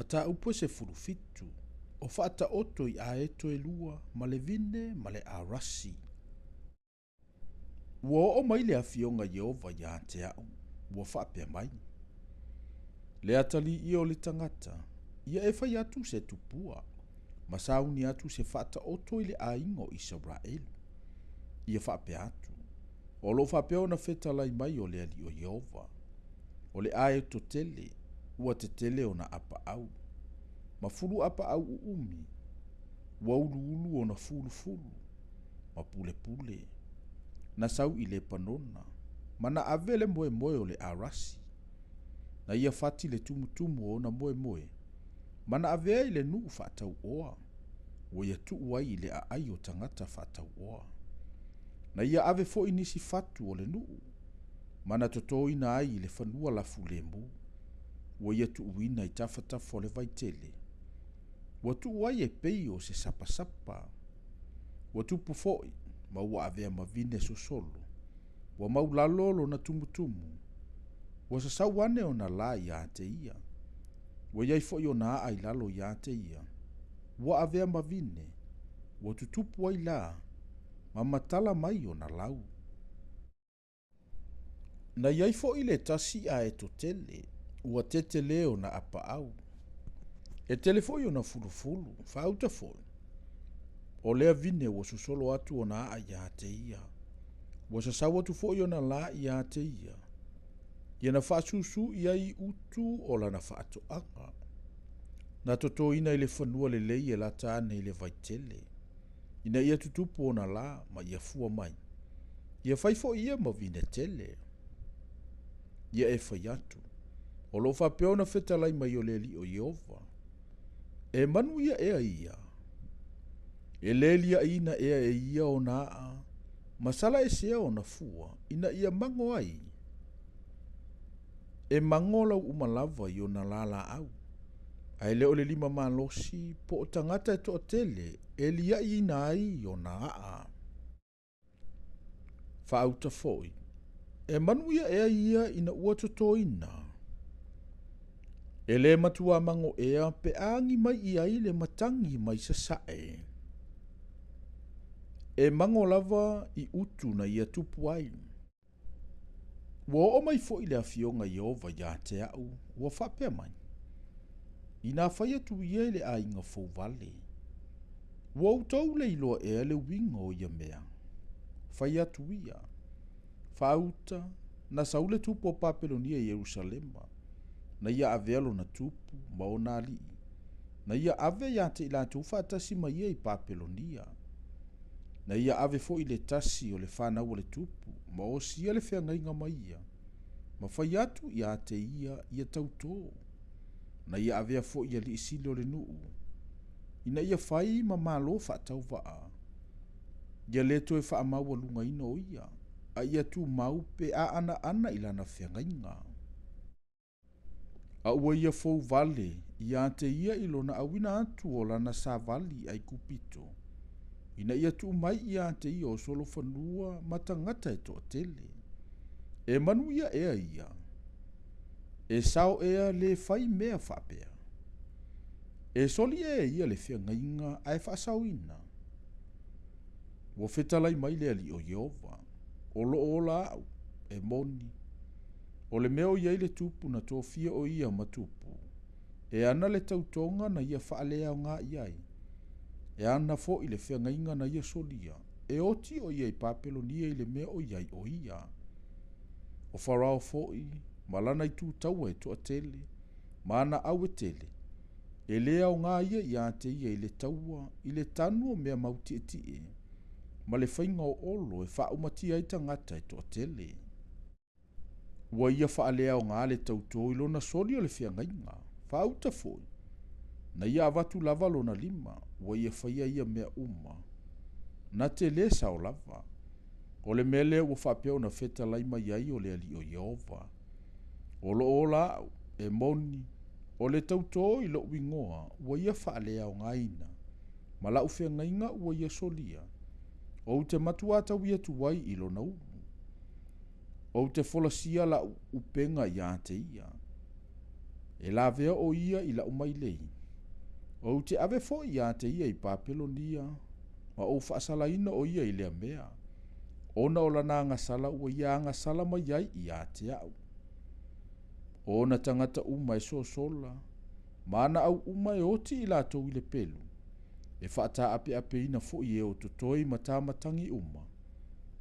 Mataupu e 17, o faataoto i aeto e lua ma le vine ma le arasi. Ua oo mai le afioga Ieova ia te a'u, ua faapea mai, Le atalii ia o le tagata, ia e fai atu se tupua, ma sauni atu se faataoto i le aiga o Isaraelu. Ia faapea atu, O lo o faapea ona fetalai mai o le Alii o Ieova, o le aeto tele, ua tetele ona apaau, ma fulu apaau uumi, ua uluulu ona fulufulu, ma pulepule. Na sau i Lepanona, ma na ave le moemoe o le arasi. Na ia fati le tumutumu o ona moemoe, ma na avea i le nuu faatauoa, ua ia tuu ai i le aai o tagata faatauoa. Na ia ave foi nisi fatu o le nuu, ma na totoina ai i le fanua lafulemu, ua ia tuuina i tafatafa o le vaitele, ua tuu ai e pei o se sapasapa. Ua tupu foi, ma ua avea ma vine sosolo, ua maulalo lona tumutumu, ua sasau ane ona lā ia te ia, ua i ai foi ona aa i lalo ia te ia, ua avea ma vine, ua tutupu ai lā, ma matala mai ona lau. Na i ai foi le tasi aeto tele, ua tetele ona apaau, e tele foi ona fulufulu, faauta foi. O lea vine ua sosolo atu ona aa ia te ia, ua sasau atu foi ona lā ia te ia, ia na faasusu i ai utu o lana faatoaga. Na totoina i le fanua lelei e lata ane i le vaitele, ina ia tutupu ona lā ma ia fua mai. Ia fai foi ia ma vine tele. Ia e fai atu, o lo o faapea ona fetalai mai o le Alii o Ieova, E manuia ea ia? E le liaʻiina ea e ia ona aʻa, ma sala esea ona fua, ina ia mago ai? E mago lau uma lava i ona lā laau, ae le o le lima malosi po o tagata e toatele e liaʻiina ai ona aʻa. Faauta foi, E manuia ea ia ina ua totoina? E le matua mago ea pe a agi mai i ai le matagi mai sasae. E mago lava i utu na ia tupu ai. Ua oo mai foi le afioga Ieova ia te a'u, ua faapea mai, Inā fai atu ia i le aiga fou vale, Ua outou le iloa ea le uiga o ia mea? Fai atu ia, Faauta, na sau le tupu o Papelonia i Ierusalema, na ia avea lona tupu ma ona alii, na ia ave ia te i latou faatasi ma ia i Papelonia. Na ia ave foi le tasi o le fanau a le tupu, ma osia le feagaiga ma ia, ma fai atu ia te ia ia tautō. Na ia avea foi alii sili o le nuu, ina ia fai ma malo faatauvaa, ia le toe faamaualugaina o ia, a ia tumau pe a anaana i lana feagaiga. A ua ia fou vale ia te ia i lona auina atu o lana savali i Aikupito, ina ia tuu mai ia te ia o solofanua ma tagata e toatele. E manuia ea ia? E sao ea le fai mea faapea? E soli ea e ia le feagaiga ae faasaoina? Ua fetalai mai le Alii o Ieova, O loo ola a'u, e moni, o le mea o i ai le tupu na tofia o ia ma tupu, e ana le tautoga na ia faaleaoga i ai, e ana foi le feagaiga na ia solia, e oti o ia i Papelonia i le mea o i ai o ia. O Farao foi, ma lana itu taua e toatele, ma ana au e tele, e le aoga ia ia te ia i le taua, i le tanu o mea mau tietie, ma le faiga o olo e faaumatia ai tagata e toatele. Ua ia faaleaoga le tautō i lona soli o le feagaiga, faauta foi, na ia avatu lava lona lima, ua ia faia ia mea uma. Na te lē sao lava. O le mea lea ua faapea ona fetalai mai ai o le Alii o Ieova. O loo ola a'u, e moni, o le tautō i loʻu igoa ua ia faaleaogaina, ma la'u feagaiga ua ia solia, ou te matuā taui atu ai i lona ulu. Ou te folasia la'u upega ia te ia. E lavea o ia i la'u mailei. Ou te ave foi ia te ia i Papelonia, ma ou faasalaina o ia i lea mea, ona o lana agasala ua ia agasala mai ai ia te a'u. O ona tagata uma e sosola, ma ana au uma e oti i latou i le pelu, e faatā'ape'apeina foi e o totoe i matā matagi uma,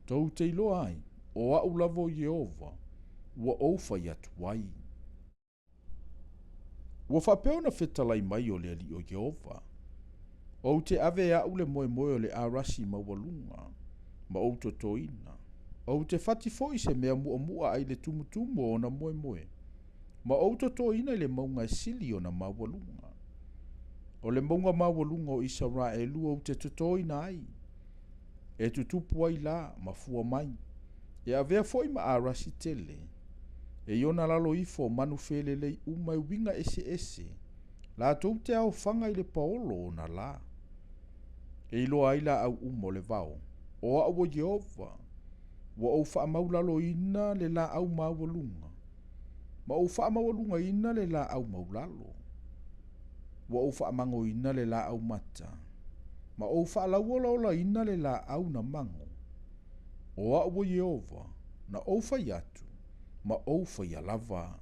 tou te iloa ai, o a'u lava o Ieova, ua ou fai atu ai. Ua faapea ona fetalai mai o le Alii o Ieova, Ou te ave e a'u le moemoe o le arasi maualuga, ma ou totoina. Ou te fati foi se mea mu'amu'a ai le tumutumu o ona moemoe, ma ou totoina i le mauga e sili ona maualuga. O le mauga maualuga o Isaraelu ou te totoina ai, e tutupu ai la ma fua mai, e avea foi ma arasi tele, e i ona lalo ifo manu felelei uma e uiga eseese, latou te aofaga i le paolo o ona lā. E iloa ai laau uma o le vao, o a'u o Ieova, ua ou faamaulaloina le laau maualuga, ma ou faamaualugaina le laau maulalo. Ua ou faamagoina le laau mata, ma ou faalauolaolaina le laau na mago. O a'u o Ieova, na ou fai atu, ma ou faia lava.